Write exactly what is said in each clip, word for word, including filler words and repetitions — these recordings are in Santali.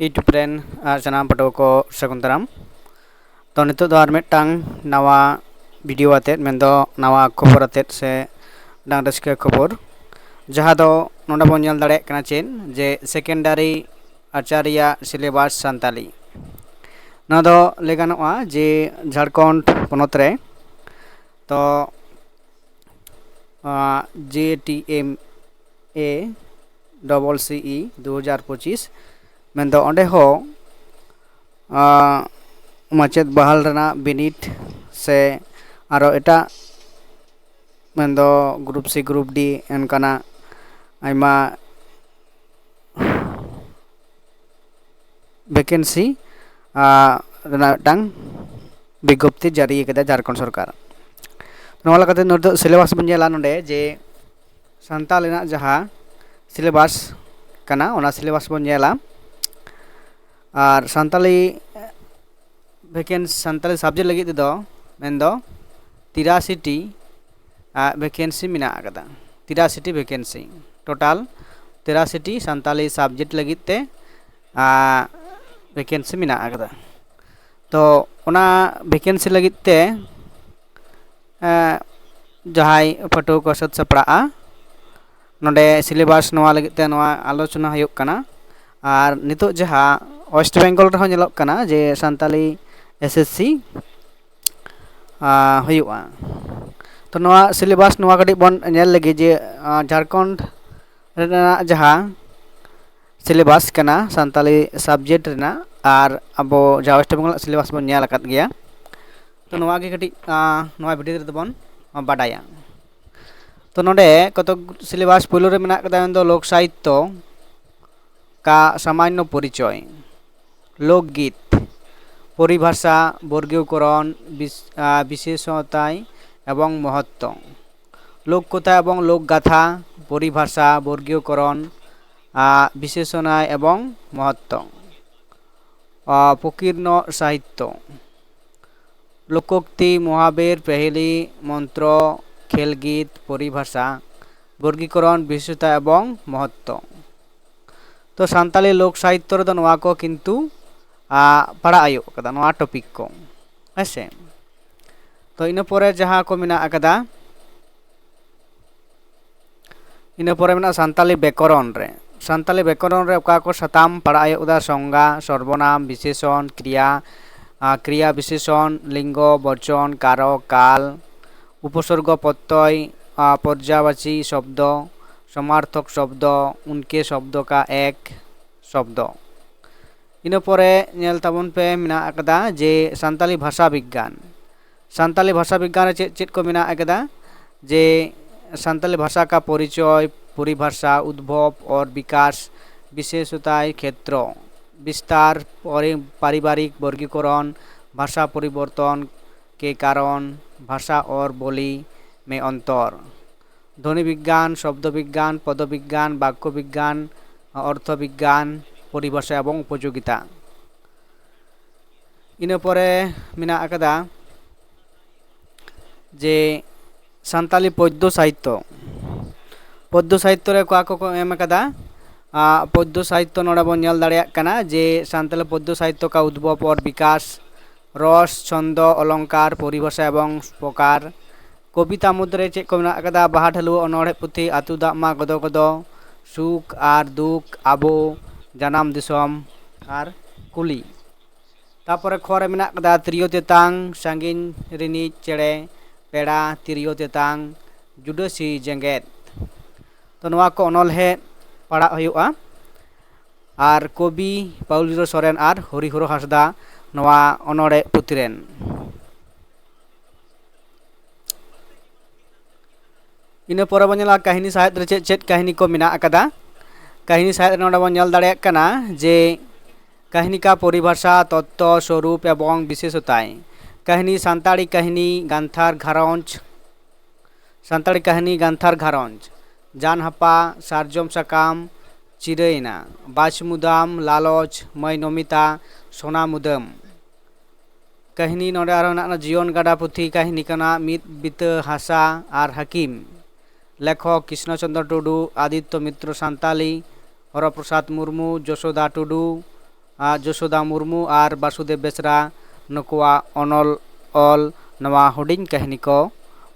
YouTube ᱨᱮᱱ ᱟᱨ ᱥᱟᱱᱟᱢ ᱯᱟᱹᱴᱷᱩᱣᱟᱹ ᱠᱚ ᱥᱟᱹᱜᱩᱱ ᱫᱟᱨᱟᱢ᱾ ᱛᱚ, ᱱᱤᱛᱚᱜ ᱫᱚ ᱟᱨ ᱢᱤᱫᱴᱟᱝ ᱱᱟᱣᱟ ᱵᱷᱤᱰᱤᱭᱳ ᱟᱛᱮᱫ, ᱢᱮᱱᱫᱚ ᱱᱟᱣᱟ ᱠᱷᱚᱵᱚᱨ ᱟᱛᱮᱫ ᱥᱮ ᱢᱤᱫᱴᱟᱝ ᱨᱟᱹᱥᱠᱟᱹ ᱠᱷᱚᱵᱚᱨ, ᱡᱟᱦᱟᱸ ᱫᱚ ᱱᱚᱰᱮ ᱵᱚᱱ ᱧᱮᱞ ᱫᱟᱲᱮᱭᱟᱜ ᱠᱟᱱᱟ ᱪᱮᱫ, ᱡᱮ ᱥᱮᱠᱮᱱᱰᱟᱨᱤ ᱟᱪᱟᱨ ᱨᱮᱭᱟᱜ ᱥᱤᱞᱮᱵᱟᱥ ᱥᱟᱱᱛᱟᱞᱤ᱾ ᱱᱚᱣᱟ ᱫᱚ ᱞᱟᱹᱭ ᱜᱟᱱᱚᱜᱼᱟ ᱡᱮ ᱡᱷᱟᱲᱠᱷᱚᱸᱰ ᱯᱚᱱᱚᱛ ᱨᱮ, ᱛᱚ, ᱡᱮ ᱴᱤ ᱮᱢ ᱮ ᱰᱚᱵᱚᱞ ᱥᱤ ᱤ ᱫᱩ ᱦᱟᱡᱟᱨ ᱯᱚᱸᱪᱤᱥ, ᱢᱮᱱᱫᱚ ᱚᱸᱰᱮ ᱦᱚᱸ ᱟᱸ, ᱢᱟᱪᱮᱫ ᱵᱟᱦᱟᱞ ᱨᱮᱱᱟᱜ ᱵᱤᱱᱤᱰ ᱥᱮ ᱟᱨᱚ ᱮᱴᱟᱜ, ᱢᱮᱱᱫᱚ ᱜᱨᱩᱯ ᱥᱤ, ᱜᱨᱩᱯ ᱰᱤ, ᱚᱱᱠᱟᱱᱟᱜ ᱟᱭᱢᱟ ᱵᱷᱮᱠᱮᱱᱥᱤ ᱨᱮᱱᱟᱜ ᱢᱤᱫᱴᱟᱝ ᱵᱤᱜᱽᱜᱚᱯᱛᱤ ᱡᱟᱹᱨᱤ ᱟᱠᱟᱫᱟ ᱡᱷᱟᱲᱠᱷᱚᱸᱰ ᱥᱚᱨᱠᱟᱨ᱾ ᱱᱚᱣᱟ ᱞᱮᱠᱟᱛᱮ ᱱᱤᱛᱚᱜ ᱥᱤᱞᱮᱵᱟᱥ ᱵᱚᱱ ᱧᱮᱞᱟ ᱱᱚᱰᱮ, ᱡᱮ ᱥᱟᱱᱛᱟᱲ ᱨᱮᱱᱟᱜ ᱡᱟᱦᱟᱸ ᱥᱤᱞᱮᱵᱟᱥ ᱠᱟᱱᱟ, ᱚᱱᱟ ᱥᱤᱞᱮᱵᱟᱥ ᱵᱚᱱ ᱧᱮᱞᱟ᱾ ᱟᱨ ᱥᱟᱱᱛᱟᱞᱤ ᱵᱷᱮᱠᱮᱱᱥᱤ, ᱥᱟᱱᱛᱟᱞᱤ ᱥᱟᱵᱡᱮᱠᱴ ᱞᱟᱹᱜᱤᱫ ᱛᱮᱫᱚ ᱢᱮᱱᱫᱚ ᱛᱤᱨᱟᱥᱤ ᱴᱤ ᱵᱷᱮᱠᱮᱱᱥᱤ ᱢᱮᱱᱟᱜ ᱟᱠᱟᱫᱟ᱾ ᱛᱤᱨᱟᱥᱤ ᱴᱤ ᱵᱷᱮᱠᱮᱱᱥᱤ, ᱴᱳᱴᱟᱞ ᱛᱤᱨᱟᱥᱤ ᱴᱤ ᱥᱟᱱᱛᱟᱞᱤ ᱥᱟᱵᱡᱮᱠᱴ ᱞᱟᱹᱜᱤᱫ ᱛᱮ ᱵᱷᱮᱠᱮᱱᱥᱤ ᱢᱮᱱᱟᱜ ᱟᱠᱟᱫᱟ᱾ ᱛᱚ, ᱚᱱᱟ ᱵᱷᱮᱠᱮᱱᱥᱤ ᱞᱟᱹᱜᱤᱫ ᱛᱮ ᱮᱸ, ᱡᱟᱦᱟᱸᱭ ᱯᱟᱹᱴᱷᱩᱣᱟᱹ ᱠᱚ ᱥᱟᱹᱛ ᱥᱟᱯᱲᱟᱜᱼᱟ, ᱱᱚᱰᱮ ᱥᱤᱞᱮᱵᱟᱥ ᱱᱚᱣᱟ ᱞᱟᱹᱜᱤᱫ ᱛᱮ ᱱᱚᱣᱟ ᱟᱞᱳᱪᱚᱱᱟ ᱦᱩᱭᱩᱜ ᱠᱟᱱᱟ᱾ ᱟᱨ ᱱᱤᱛᱚᱜ ᱡᱟᱦᱟᱸ ᱳᱭᱮᱥᱴ ᱵᱮᱝᱜᱚᱞ ᱨᱮᱦᱚᱸ ᱧᱮᱞᱚᱜ ᱠᱟᱱᱟ ᱡᱮ ᱥᱟᱱᱛᱟᱞᱤ ᱮᱥ ᱮᱥ ᱥᱤ ᱦᱩᱭᱩᱜᱼᱟ᱾ ᱛᱚ, ᱱᱚᱣᱟ ᱥᱤᱞᱮᱵᱟᱥ ᱱᱚᱣᱟ ᱠᱟᱹᱴᱤᱡ ᱵᱚᱱ ᱧᱮᱞ ᱞᱮᱜᱮ ᱡᱮ ᱟᱸ, ᱡᱷᱟᱲᱠᱷᱚᱸᱰ ᱨᱮᱱᱟᱜ ᱡᱟᱦᱟᱸ ᱥᱤᱞᱮᱵᱟᱥ ᱠᱟᱱᱟ ᱥᱟᱱᱛᱟᱞᱤ ᱥᱟᱵᱡᱮᱠᱴ ᱨᱮᱱᱟᱜ, ᱟᱨ ᱟᱵᱚ ᱡᱟᱦᱟᱸ ᱳᱭᱮᱥᱴ ᱵᱮᱝᱜᱚᱞ ᱨᱮᱱᱟᱜ ᱥᱤᱞᱮᱵᱟᱥ ᱵᱚᱱ ᱧᱮᱞ ᱟᱠᱟᱫ ᱜᱮᱭᱟ᱾ ᱛᱚ, ᱱᱚᱣᱟ ᱜᱮ ᱠᱟᱹᱴᱤᱡ ᱟᱸ, ᱱᱚᱣᱟ ᱵᱷᱤᱰᱤᱭᱳ ᱨᱮᱫᱚ ᱵᱚᱱ ᱵᱟᱰᱟᱭᱟ᱾ ᱛᱚ, ᱱᱚᱰᱮ ᱠᱚᱛᱚᱠ ᱥᱤᱞᱮᱵᱟᱥ ᱯᱳᱭᱞᱳ ᱨᱮ ᱢᱮᱱᱟᱜ ᱠᱟᱫᱟ, ᱢᱮᱱᱫᱚ ᱞᱳᱠ ᱥᱟᱦᱤᱛᱛᱚ ᱠᱟ ᱥᱟᱢᱟᱱᱱᱚ ᱯᱚᱨᱤᱪᱚᱭ, ᱞᱳᱠᱜᱤᱛ, ᱯᱚᱨᱤᱵᱷᱟᱥᱟ, ᱵᱚᱨᱜᱤᱭᱚᱠᱚᱨᱚᱱ, ᱵᱤᱥ-, ᱟᱸ, ᱵᱤᱥᱮᱥᱚᱛᱟᱭ ᱮᱵᱚᱝ ᱢᱚᱦᱚᱛᱛᱚ, ᱞᱳᱠ ᱠᱚᱛᱷᱟ ᱮᱵᱚᱝ ᱞᱳᱠ ᱜᱟᱛᱷᱟ, ᱯᱚᱨᱤᱵᱷᱟᱥᱟ, ᱵᱚᱨᱜᱤᱭᱚᱠᱚᱨᱚᱱ, ᱟᱸ, ᱵᱤᱥᱮᱥᱚᱱᱟᱭ ᱮᱵᱚᱝ ᱢᱚᱦᱚᱛᱛᱚ, ᱟᱸ, ᱯᱚᱠᱤᱨᱱᱚ ᱥᱟᱦᱤᱛᱛᱚ, ᱞᱳᱠᱳᱠᱛᱤ, ᱢᱚᱦᱟᱵᱮᱨ, ᱯᱮᱦᱮᱞᱤ, ᱢᱚᱱᱛᱨᱚ, ᱠᱷᱮᱞᱜᱤᱛ, ᱯᱚᱨᱤᱵᱷᱟᱥᱟ, ᱵᱚᱨᱜᱤᱠᱚᱨᱚᱱ, ᱵᱤᱥᱮᱥᱚᱛᱟ ᱮᱵᱚᱝ ᱢᱚᱦᱚᱛᱛᱚ᱾ ᱛᱚ ᱥᱟᱱᱛᱟᱞᱤ ᱞᱳᱠ ᱥᱟᱦᱤᱛᱛᱚ ᱨᱮᱫᱚ ᱱᱚᱣᱟ ᱠᱚ ᱠᱤᱱᱛᱩ ᱯᱟᱲᱟᱜ ᱦᱩᱭᱩᱜ ᱠᱟᱫᱟ, ᱱᱚᱣᱟ ᱴᱚᱯᱤᱠ ᱠᱚ, ᱦᱮᱸ ᱥᱮ᱾ ᱛᱚ ᱤᱱᱟᱹ ᱯᱚᱨᱮ ᱡᱟᱦᱟᱸ ᱠᱚ ᱢᱮᱱᱟᱜ ᱟᱠᱟᱫᱟ, ᱤᱱᱟᱹ ᱯᱚᱨᱮ ᱢᱮᱱᱟᱜᱼᱟ ᱥᱟᱱᱛᱟᱞᱤ ᱵᱮᱠᱚᱨᱚᱱ ᱨᱮ᱾ ᱥᱟᱱᱛᱟᱞᱤ ᱵᱮᱠᱚᱨᱚᱱ ᱨᱮ ᱚᱠᱟ ᱠᱚ ᱥᱟᱛᱟᱢ ᱯᱟᱲᱟᱜ ᱦᱩᱭᱩᱜ ᱠᱟᱫᱟ? ᱥᱚᱝᱜᱟ, ᱥᱚᱨᱵᱚᱱᱟᱢ, ᱵᱤᱥᱮᱥᱚᱱ, ᱠᱨᱤᱭᱟ, ᱠᱨᱤᱭᱟ ᱵᱤᱥᱮᱥᱚᱱ, ᱞᱤᱝᱜᱚ, ᱵᱚᱪᱚᱱ, ᱠᱟᱨᱚᱠ, ᱠᱟᱞ, ᱩᱯᱚᱥᱚᱨᱜᱚ ᱯᱨᱚᱛᱭᱚᱭ, ᱯᱚᱨᱡᱟᱵᱟᱪᱤ ᱥᱚᱵᱫᱚ, ᱥᱚᱢᱟᱨᱛᱷᱚᱠ ᱥᱚᱵᱫᱚ, ᱩᱱᱠᱮ ᱥᱚᱵᱫᱚ ᱠᱟ ᱮᱠ ᱥᱚᱵᱫᱚ᱾ ᱤᱱᱟᱹ ᱯᱚᱨᱮ ᱧᱮᱞ ᱛᱟᱵᱚᱱ ᱯᱮ, ᱢᱮᱱᱟᱜ ᱟᱠᱟᱫᱟ ᱡᱮ ᱥᱟᱱᱛᱟᱞᱤ ᱵᱷᱟᱥᱟ ᱵᱤᱜᱽᱜᱟᱱ᱾ ᱥᱟᱱᱛᱟᱞᱤ ᱵᱷᱟᱥᱟ ᱵᱤᱜᱽᱜᱟᱱ ᱨᱮ ᱪᱮᱫ ᱪᱮᱫ ᱠᱚ ᱢᱮᱱᱟᱜ ᱟᱠᱟᱫᱟ? ᱡᱮ ᱥᱟᱱᱛᱟᱞᱤ ᱵᱷᱟᱥᱟ ᱠᱟ ᱯᱚᱨᱤᱪᱚᱭ, ᱯᱚᱨᱤᱵᱷᱟᱥᱟ, ᱩᱫᱵᱷᱚᱵ ᱚᱨ ᱵᱤᱠᱟᱥ, ᱵᱤᱥᱮᱥᱚᱛᱟᱭ, ᱠᱷᱮᱛᱨᱚ ᱵᱤᱥᱛᱟᱨ, ᱯᱟᱨᱤᱵᱟᱨᱤᱠ ᱵᱚᱨᱜᱤᱠᱚᱨᱚᱱ, ᱵᱷᱟᱥᱟ ᱯᱚᱨᱤᱵᱚᱨᱛᱚᱱ ᱠᱮ ᱠᱟᱨᱚᱱ, ᱵᱷᱟᱥᱟ ᱚᱨ ᱵᱚᱞᱤ ᱢᱮ ᱚᱱᱛᱚᱨ, ᱫᱷᱚᱱᱤ ᱵᱤᱜᱽᱜᱟᱱ, ᱥᱚᱵᱫᱚ ᱵᱤᱜᱽᱜᱟᱱ, ᱯᱚᱫᱚ ᱵᱤᱜᱽᱜᱟᱱ, ᱵᱟᱠᱠᱚ ᱵᱤᱜᱽᱜᱟᱱ, ᱚᱨᱛᱷᱚ ᱵᱤᱜᱽᱜᱟᱱ, ᱯᱚᱨᱤᱵᱷᱟᱥᱟ ᱮᱵᱚᱝ ᱩᱯᱚᱡᱳᱜᱤᱛᱟ᱾ ᱤᱱᱟᱹ ᱯᱚᱨᱮ ᱢᱮᱱᱟᱜ ᱟᱠᱟᱫᱟ ᱡᱮ ᱥᱟᱱᱛᱟᱞᱤ ᱯᱚᱫᱽᱫᱚ ᱥᱟᱦᱤᱛᱛᱚ᱾ ᱯᱚᱫᱽᱫᱚ ᱥᱟᱦᱤᱛᱛᱚ ᱨᱮ ᱚᱠᱟ ᱠᱚᱠᱚ ᱮᱢ ᱟᱠᱟᱫᱟ? ᱯᱚᱫᱽᱫᱚ ᱥᱟᱦᱤᱛᱛᱚ ᱱᱚᱰᱮ ᱵᱚᱱ ᱧᱮᱞ ᱫᱟᱲᱮᱭᱟᱜ ᱠᱟᱱᱟ ᱡᱮ ᱥᱟᱱᱛᱟᱞᱤ ᱯᱚᱫᱽᱫᱚ ᱥᱟᱦᱤᱛᱛᱚ ᱠᱟ ᱩᱫᱵᱷᱚᱵ ᱚᱨ ᱵᱤᱠᱟᱥ, ᱨᱚᱥ, ᱪᱷᱚᱱᱫᱚ, ᱚᱞᱚᱝᱠᱟᱨ, ᱯᱚᱨᱤᱵᱷᱟᱥᱟ ᱮᱵᱚᱝ ᱯᱨᱚᱠᱟᱨ᱾ ᱠᱚᱵᱤᱛᱟ ᱢᱩᱫᱽᱨᱮ ᱪᱮᱫ ᱠᱚ ᱢᱮᱱᱟᱜ ᱟᱠᱟᱫᱟ? ᱵᱟᱦᱟ ᱰᱷᱟᱹᱞᱩᱣᱟᱹ ᱚᱱᱚᱬᱦᱮ ᱯᱩᱛᱷᱤ, ᱟᱹᱛᱩ ᱫᱟᱜ ᱢᱟ ᱜᱚᱫᱚ ᱜᱚᱫᱚ, ᱥᱩᱠ ᱟᱨ ᱫᱩᱠ, ᱟᱵᱚ, ᱡᱟᱱᱟᱢ ᱫᱤᱥᱚᱢ ᱟᱨ ᱠᱩᱞᱤ᱾ ᱛᱟᱯᱚᱨᱮ ᱠᱷᱚ ᱨᱮ ᱢᱮᱱᱟᱜ ᱟᱠᱟᱫᱟ ᱛᱤᱨᱭᱳ ᱛᱮᱛᱟᱝ, ᱥᱟᱺᱜᱤᱧ ᱨᱤᱱᱤᱡ ᱪᱮᱬᱮ, ᱯᱮᱲᱟ, ᱛᱤᱨᱭᱳ ᱛᱮᱛᱟᱝ, ᱡᱩᱰᱟᱹᱥᱤ ᱡᱮᱜᱮᱛ᱾ ᱛᱚ ᱱᱚᱣᱟ ᱠᱚ ᱚᱱᱚᱞᱦᱮ ᱯᱟᱲᱦᱟᱜ ᱦᱩᱭᱩᱜᱼᱟ᱾ ᱟᱨ ᱠᱚᱵᱤ ᱯᱟᱹᱣᱞᱤᱨᱚ ᱥᱚᱨᱮᱱ ᱟᱨ ᱦᱚᱨᱤᱦᱚᱨᱚ ᱦᱟᱸᱥᱫᱟ ᱱᱚᱣᱟ ᱚᱱᱚᱬᱦᱮ ᱯᱩᱛᱷᱤ ᱨᱮᱱ᱾ ᱤᱱᱟᱹ ᱯᱚᱨᱮ ᱵᱚᱱ ᱧᱮᱞᱟ ᱠᱟᱹᱦᱱᱤ ᱥᱟᱶᱦᱮᱫ ᱨᱮ ᱪᱮᱫ ᱪᱮᱫ ᱠᱟᱹᱦᱱᱤ ᱠᱚ ᱢᱮᱱᱟᱜ ᱟᱠᱟᱫᱟ᱾ ᱠᱟᱹᱦᱱᱤ ᱥᱟᱶᱦᱮᱫ ᱨᱮ ᱱᱚᱰᱮ ᱵᱚᱱ ᱧᱮᱞ ᱫᱟᱲᱮᱭᱟᱜ ᱠᱟᱱᱟ ᱡᱮ ᱠᱟᱹᱦᱱᱤ ᱠᱟ ᱯᱚᱨᱤᱵᱷᱟᱥᱟ, ᱛᱚᱛᱛᱚ, ᱥᱚᱨᱩᱯ ᱮᱵᱚᱝ ᱵᱤᱥᱮᱥᱚᱛᱟᱭ᱾ ᱠᱟᱹᱦᱱᱤ ᱥᱟᱱᱛᱟᱲᱤ ᱠᱟᱹᱦᱱᱤ ᱜᱟᱱᱛᱷᱟᱨ ᱜᱷᱟᱨᱚᱸᱡᱽ, ᱥᱟᱱᱛᱟᱲᱤ ᱠᱟᱹᱦᱱᱤ ᱜᱟᱱᱛᱷᱟᱨ ᱜᱷᱟᱨᱚᱸᱡᱽ, ᱡᱟᱱᱦᱟᱯᱟ, ᱥᱟᱨᱡᱚᱢ ᱥᱟᱠᱟᱢ, ᱪᱤᱨᱟᱹᱭᱮᱱᱟ, ᱵᱟᱪ ᱢᱩᱫᱟᱢ, ᱞᱟᱞᱚᱪ, ᱢᱟᱹᱭ ᱱᱚᱢᱤᱛᱟ, ᱥᱳᱱᱟ ᱢᱩᱫᱟᱹᱢ᱾ ᱠᱟᱹᱦᱱᱤ ᱱᱚᱰᱮ ᱟᱨᱦᱚᱸ ᱢᱮᱱᱟᱜᱼᱟ ᱡᱤᱭᱚᱱ ᱜᱟᱰᱟ ᱯᱩᱛᱷᱤ ᱠᱟᱹᱦᱱᱤ ᱠᱟᱱᱟ ᱢᱤᱫ ᱵᱤᱛᱟᱹ ᱦᱟᱥᱟ ᱟᱨ ᱦᱟᱹᱠᱤᱢ᱾ ᱞᱮᱠᱷᱚᱠ ᱠᱨᱤᱥᱱᱚ ᱪᱚᱸᱫᱽᱨᱚ ᱴᱩᱰᱩ, ᱟᱫᱤᱛᱛᱚ ᱢᱤᱛᱨᱚ ᱥᱟᱱᱛᱟᱞᱤ, ᱦᱚᱨᱚᱯᱨᱚᱥᱟᱫᱽ ᱢᱩᱨᱢᱩ, ᱡᱚᱥᱳᱫᱟ ᱴᱩᱰᱩ, ᱟᱨ ᱡᱚᱥᱳᱫᱟ ᱢᱩᱨᱢᱩ ᱟᱨ ᱵᱟᱥᱩᱫᱮᱵ ᱵᱮᱥᱨᱟ, ᱱᱩᱠᱩᱣᱟᱜ ᱚᱱᱚᱞ ᱚᱞ ᱱᱚᱣᱟ ᱦᱩᱰᱤᱧ ᱠᱟᱹᱦᱱᱤ ᱠᱚ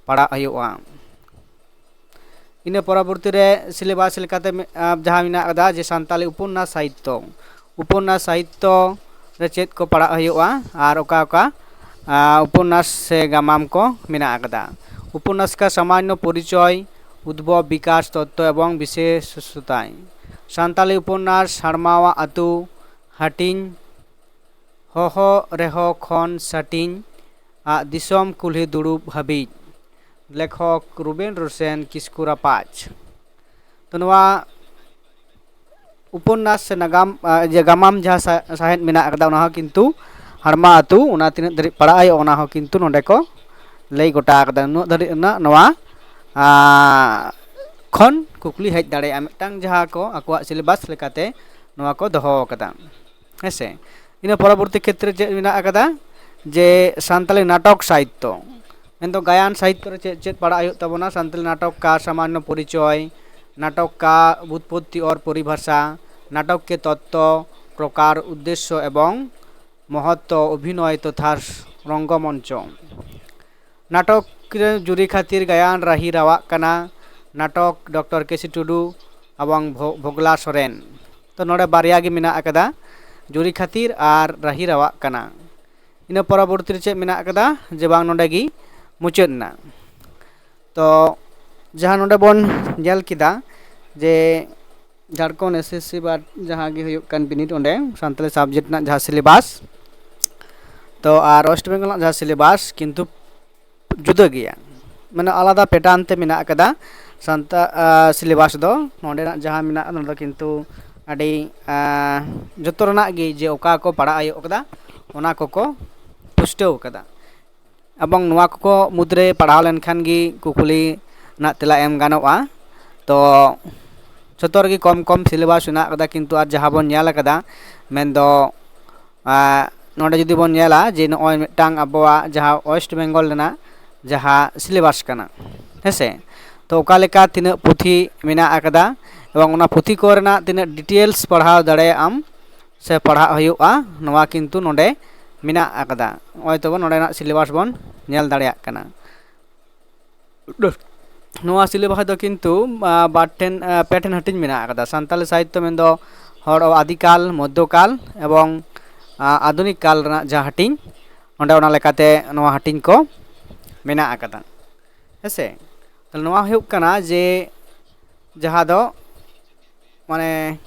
ᱯᱟᱲᱦᱟᱜ ᱦᱩᱭᱩᱜᱼᱟ᱾ ᱤᱱᱟᱹ ᱯᱚᱨᱚᱵᱚᱨᱛᱤ ᱨᱮ syllabus ᱞᱮᱠᱟᱛᱮ ᱢᱮ-, ᱟ, ᱡᱟᱦᱟᱸ ᱢᱮᱱᱟᱜ ᱟᱠᱟᱫᱟ ᱡᱮ ᱥᱟᱱᱛᱟᱞᱤ ᱩᱯᱚᱱᱱᱟᱥ ᱥᱟᱦᱤᱛᱛᱚ, ᱩᱯᱚᱱᱱᱟᱥ ᱥᱟᱦᱤᱛᱛᱚ ᱨᱮ ᱪᱮᱫ ᱠᱚ ᱯᱟᱲᱦᱟᱜ ᱦᱩᱭᱩᱜᱼᱟ ᱟᱨ ᱚᱠᱟ ᱚᱠᱟ, ᱟ, ᱩᱯᱚᱱᱱᱟᱥ ᱥᱮ ᱜᱟᱢᱟᱢ ᱠᱚ ᱢᱮᱱᱟᱜ ᱟᱠᱟᱫᱟ᱾ ᱩᱯᱚᱱᱱᱟᱥ ᱠᱟ ᱥᱟᱢᱟᱱᱱᱚ ᱯᱚᱨᱤᱪᱚᱭ, ᱩᱫᱽᱵᱷᱚᱵ, ᱵᱤᱠᱟᱥ, ᱛᱚᱛᱛᱚ ᱮᱵᱚᱝ ᱵᱤᱥᱮᱥᱚᱛᱟᱭ᱾ ᱥᱟᱱᱛᱟᱞᱤ ᱩᱯᱚᱱᱱᱟᱥ ᱦᱟᱲᱢᱟᱣᱟᱜ ᱟᱹᱛᱩ, ᱦᱟᱹᱴᱤᱧ, ᱦᱚᱦᱚ ᱨᱮᱦᱚ ᱠᱷᱚᱱ ᱥᱟᱹᱴᱤᱧ, ᱟᱜ ᱫᱤᱥᱚᱢ ᱠᱩᱞᱦᱤ ᱫᱩᱲᱩᱵ ᱦᱟᱹᱵᱤᱡ᱾ ᱞᱮᱠᱷᱚᱠ ᱨᱩᱵᱮᱱ ᱨᱚᱥᱮᱱ ᱠᱤᱥᱠᱩ ᱨᱟᱯᱟᱡᱽ᱾ ᱛᱚ, ᱱᱚᱣᱟ ᱩᱯᱚᱱᱱᱟᱥ ᱥᱮ ᱱᱟᱜᱟᱢ, ᱟ, ᱡᱮ ᱜᱟᱢᱟᱢ ᱡᱟᱦᱟᱸ ᱥᱟ-, ᱥᱟᱶᱦᱮᱫ ᱢᱮᱱᱟᱜ ᱟᱠᱟᱫᱟ, ᱚᱱᱟ ᱦᱚᱸ ᱠᱤᱱᱛᱩ ᱦᱟᱲᱢᱟ ᱟᱹᱛᱩ, ᱚᱱᱟ ᱛᱤᱱᱟᱹᱜ ᱫᱷᱟᱹᱨᱤᱡ ᱯᱟᱲᱟᱜ ᱦᱩᱭᱩᱜᱼᱟ, ᱚᱱᱟ ᱦᱚᱸ ᱠᱤᱱᱛᱩ ᱱᱚᱰᱮ ᱠᱚ ᱞᱟᱹᱭ ᱜᱚᱴᱟ ᱟᱠᱟᱫᱟ᱾ ᱩᱱᱟᱹᱜ ᱫᱷᱟᱹᱨᱤᱡ ᱨᱮᱱᱟᱜ ᱱᱚᱣᱟ, ᱟ, ᱠᱷᱚᱱ ᱠᱩᱠᱞᱤ ᱦᱮᱡ ᱫᱟᱲᱮᱭᱟᱜᱼᱟ, ᱢᱤᱫᱴᱟᱝ ᱡᱟᱦᱟᱸ ᱠᱚ ᱟᱠᱚᱣᱟᱜ syllabus ᱞᱮᱠᱟᱛᱮ ᱱᱚᱣᱟ ᱠᱚ ᱫᱚᱦᱚ ᱟᱠᱟᱫᱟ᱾ ᱦᱮᱸ ᱥᱮ? ᱤᱱᱟᱹ ᱯᱚᱨᱚᱵᱚᱨᱛᱤ ᱠᱷᱮᱛᱨᱮ ᱪᱮᱫ ᱢᱮᱱᱟᱜ ᱟᱠᱟᱫᱟ? ᱡᱮ ᱥᱟᱱᱛᱟᱲᱤ ᱱᱟᱴᱚᱠ ᱥᱟᱦᱤᱛᱛᱚ, ᱢᱮᱱᱫᱚ ᱜᱟᱭᱟᱱ ᱥᱟᱦᱤᱛᱛᱚ ᱨᱮ ᱪᱮᱫ ᱪᱮᱫ ᱯᱟᱲᱦᱟᱜ ᱦᱩᱭᱩᱜ ᱛᱟᱵᱚᱱᱟ? ᱥᱟᱱᱛᱟᱲᱤ ᱱᱟᱴᱚᱠ ᱠᱟ ᱥᱟᱢᱟᱱᱱᱚ ᱯᱚᱨᱤᱪᱚᱭ, ᱱᱟᱴᱚᱠ ᱠᱟ ᱵᱩᱛᱯᱚᱛᱛᱤ ᱚᱨ ᱯᱚᱨᱤᱵᱷᱟᱥᱟ, ᱱᱟᱴᱚᱠ ᱠᱮ ᱛᱚᱛᱛᱚ, ᱯᱨᱚᱠᱟᱨ, ᱩᱫᱽᱫᱮᱥᱥᱚ ᱮᱵᱚᱝ ᱢᱚᱦᱚᱛᱛᱚ, ᱚᱵᱷᱤᱱᱚᱭ ᱛᱚᱛᱷᱟ ᱨᱚᱝᱜᱚᱢᱚᱧᱪᱚ᱾ ᱱᱟᱴᱚᱠ ᱨᱮ ᱡᱩᱨᱤ ᱠᱷᱟᱹᱛᱤᱨ ᱜᱟᱭᱟᱱ ᱨᱟᱹᱦᱤ ᱨᱟᱣᱟᱜ ᱠᱟᱱᱟ, ᱱᱟᱴᱚᱠ ᱰᱚᱠᱴᱚᱨ ᱠᱮ ᱥᱤ ᱴᱩᱰᱩ ᱮᱵᱚᱝ ᱵᱷᱚ-, ᱵᱷᱚᱜᱽᱞᱟ ᱥᱚᱨᱮᱱ᱾ ᱛᱚ, ᱱᱚᱰᱮ ᱵᱟᱨᱭᱟ ᱜᱮ ᱢᱮᱱᱟᱜ ᱟᱠᱟᱫᱟ, ᱡᱩᱨᱤ ᱠᱷᱟᱹᱛᱤᱨ ᱟᱨ ᱨᱟᱹᱦᱤ ᱨᱟᱣᱟᱜ ᱠᱟᱱᱟ᱾ ᱤᱱᱟᱹ ᱯᱚᱨᱚᱵᱚᱨᱛᱤ ᱨᱮ ᱪᱮᱫ ᱢᱮᱱᱟᱜ ᱟᱠᱟᱫᱟ? ᱡᱮ ᱵᱟᱝ, ᱱᱚᱰᱮ ᱜᱮ ᱢᱩᱪᱟᱹᱫ ᱮᱱᱟ᱾ ᱛᱚ, ᱡᱟᱦᱟᱸ ᱱᱚᱰᱮ ᱵᱚᱱ ᱧᱮᱞ ᱠᱮᱫᱟ ᱡᱮ ᱡᱷᱟᱲᱠᱷᱚᱸᱰ ᱮᱥ ᱮᱥ ᱥᱤ ᱵᱟ ᱡᱟᱦᱟᱸ ᱜᱮ ᱦᱩᱭᱩᱜ ᱠᱟᱱ ᱵᱤᱱᱤᱰ, ᱚᱸᱰᱮ ᱥᱟᱱᱛᱟᱲᱤ subject ᱨᱮᱱᱟᱜ ᱡᱟᱦᱟᱸ syllabus, ᱛᱚ ᱟᱨ West Bengal ᱨᱮᱱᱟᱜ ᱡᱟᱦᱟᱸ syllabus ᱠᱤᱱᱛᱩ ᱡᱩᱫᱟᱹ ᱜᱮᱭᱟ, ᱢᱟᱱᱮ ᱟᱞᱟᱫᱟ pattern ᱛᱮ ᱢᱮᱱᱟᱜ ᱟᱠᱟᱫᱟ᱾ ᱥᱟᱱᱛᱟ-, ᱟ, syllabus ᱫᱚ ᱱᱚᱰᱮᱱᱟᱜ ᱡᱟᱦᱟᱸ ᱢᱮᱱᱟᱜᱼᱟ, ᱱᱚᱰᱮ ᱫᱚ ᱠᱤᱱᱛᱩ ᱟᱹᱰᱤ, ᱟ, ᱡᱚᱛᱚ ᱨᱮᱱᱟᱜ ᱜᱮ ᱡᱮ ᱚᱠᱟ ᱠᱚ ᱯᱟᱲᱦᱟᱜ ᱦᱩᱭᱩᱜ ᱠᱟᱫᱟ, ᱚᱱᱟ ᱠᱚᱠᱚ ᱯᱩᱥᱴᱟᱹᱣ ᱠᱟᱫᱟ᱾ ᱮᱵᱚᱝ ᱱᱚᱣᱟ ᱠᱚᱠᱚ ᱢᱩᱫᱽᱨᱮ ᱯᱟᱲᱦᱟᱣ ᱞᱮᱱᱠᱷᱟᱱ ᱜᱮ ᱠᱩᱠᱞᱤ ᱨᱮᱱᱟᱜ ᱛᱮᱞᱟ ᱮᱢ ᱜᱟᱱᱚᱜᱼᱟ᱾ ᱛᱚ ᱡᱚᱛᱚ ᱨᱮᱜᱮ ᱠᱚᱢ ᱠᱚᱢ syllabus ᱢᱮᱱᱟᱜ ᱠᱟᱫᱟ, ᱠᱤᱱᱛᱩ ᱟᱨ ᱡᱟᱦᱟᱸ ᱵᱚᱱ ᱧᱮᱞ ᱠᱟᱫᱟ, ᱢᱮᱱᱫᱚ, ᱟ, ᱱᱚᱰᱮ ᱡᱩᱫᱤ ᱵᱚᱱ ᱧᱮᱞᱟ ᱡᱮ ᱱᱚᱜᱼᱚᱭ ᱢᱤᱫᱴᱟᱝ ᱟᱵᱚᱣᱟᱜ ᱡᱟᱦᱟᱸ West Bengal ᱨᱮᱱᱟᱜ ᱡᱟᱦᱟᱸ syllabus ᱠᱟᱱᱟ, ᱦᱮᱸᱥᱮ, ᱛᱚ ᱚᱠᱟ ᱞᱮᱠᱟ ᱛᱤᱱᱟᱹᱜ ᱯᱩᱛᱷᱤ ᱢᱮᱱᱟᱜ ᱟᱠᱟᱫᱟ, ᱮᱵᱚᱝ ᱚᱱᱟ ᱯᱩᱛᱷᱤ ᱠᱚ ᱨᱮᱱᱟᱜ ᱛᱤᱱᱟᱹᱜ ᱰᱤᱴᱮᱞᱥ ᱯᱟᱲᱦᱟᱣ ᱫᱟᱲᱮᱭᱟᱜ ᱟᱢ ᱥᱮ ᱯᱟᱲᱦᱟᱜ ᱦᱩᱭᱩᱜᱼᱟ, ᱱᱚᱣᱟ ᱠᱤᱱᱛᱩ ᱱᱚᱰᱮ ᱢᱮᱱᱟᱜ ᱟᱠᱟᱫᱟ᱾ ᱱᱚᱜᱼᱚᱭ ᱛᱟᱵᱚᱱ ᱱᱚᱰᱮᱱᱟᱜ ᱥᱤᱞᱮᱵᱟᱥ ᱵᱚᱱ ᱧᱮᱞ ᱫᱟᱲᱮᱭᱟᱜ ᱠᱟᱱᱟ᱾ ᱱᱚᱣᱟ ᱥᱤᱞᱮᱵᱟᱥ ᱫᱚ ᱠᱤᱱᱛᱩ ᱵᱟᱨ ᱴᱷᱮᱱ ᱯᱮ ᱴᱷᱮᱱ ᱦᱟᱹᱴᱤᱧ ᱢᱮᱱᱟᱜ ᱟᱠᱟᱫᱟ᱾ ᱥᱟᱱᱛᱟᱞᱤ ᱥᱟᱦᱤᱛᱛᱚ ᱢᱮᱱᱫᱚ ᱦᱚᱲ ᱟᱫᱤᱠᱟᱞ, ᱢᱚᱫᱽᱫᱷᱚᱠᱟᱞ ᱮᱵᱚᱝ ᱟᱫᱷᱩᱱᱤᱠ ᱠᱟᱞ ᱨᱮᱱᱟᱜ ᱡᱟᱦᱟᱸ ᱦᱟᱹᱴᱤᱧ, ᱚᱸᱰᱮ ᱚᱱᱟ ᱞᱮᱠᱟᱛᱮ ᱱᱚᱣᱟ ᱦᱟᱹᱴᱤᱧ ᱠᱚ ᱢᱮᱱᱟᱜ ᱟᱠᱟᱫᱟ᱾ ᱦᱮᱸᱥᱮ? ᱛᱟᱦᱞᱮ ᱱᱚᱣᱟ ᱦᱩᱭᱩᱜ ᱠᱟᱱᱟ ᱡᱮ ᱡᱟᱦᱟᱸ ᱫᱚ ᱢᱟᱱᱮ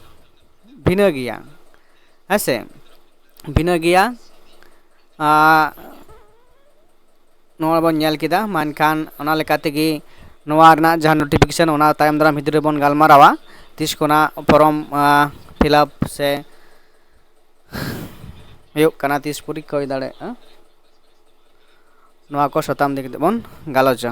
ᱵᱷᱤᱱᱟᱹ ᱜᱮᱭᱟ, ᱦᱮᱸᱥᱮ? ᱵᱷᱤᱱᱟᱹ ᱜᱮᱭᱟ᱾ ᱟᱨ ᱱᱚᱣᱟ ᱵᱚᱱ ᱧᱮᱞ ᱠᱮᱫᱟ, ᱢᱮᱱᱠᱷᱟᱱ ᱚᱱᱟ ᱞᱮᱠᱟ ᱛᱮᱜᱮ ᱱᱚᱣᱟ ᱨᱮᱱᱟᱜ ᱡᱟᱦᱟᱸ ᱱᱳᱴᱤᱯᱷᱤᱠᱮᱥᱚᱱ, ᱚᱱᱟ ᱛᱟᱭᱚᱢ ᱫᱟᱨᱟᱢ ᱵᱷᱤᱛᱨᱤ ᱨᱮᱵᱚᱱ ᱜᱟᱞᱢᱟᱨᱟᱣᱟ, ᱛᱤᱥ ᱠᱷᱚᱱᱟᱜ ᱯᱷᱚᱨᱚᱢ ᱯᱷᱤᱞᱟᱯ ᱥᱮ ᱦᱩᱭᱩᱜ ᱠᱟᱱᱟ, ᱛᱤᱥ ᱯᱚᱨᱤᱠᱠᱷᱟ ᱦᱩᱭ ᱫᱟᱲᱮᱭᱟᱜᱼᱟ, ᱱᱚᱣᱟ ᱠᱚ ᱥᱟᱛᱟᱢ ᱤᱫᱤ ᱠᱟᱛᱮ ᱵᱚᱱ ᱜᱟᱞᱚᱪᱟ᱾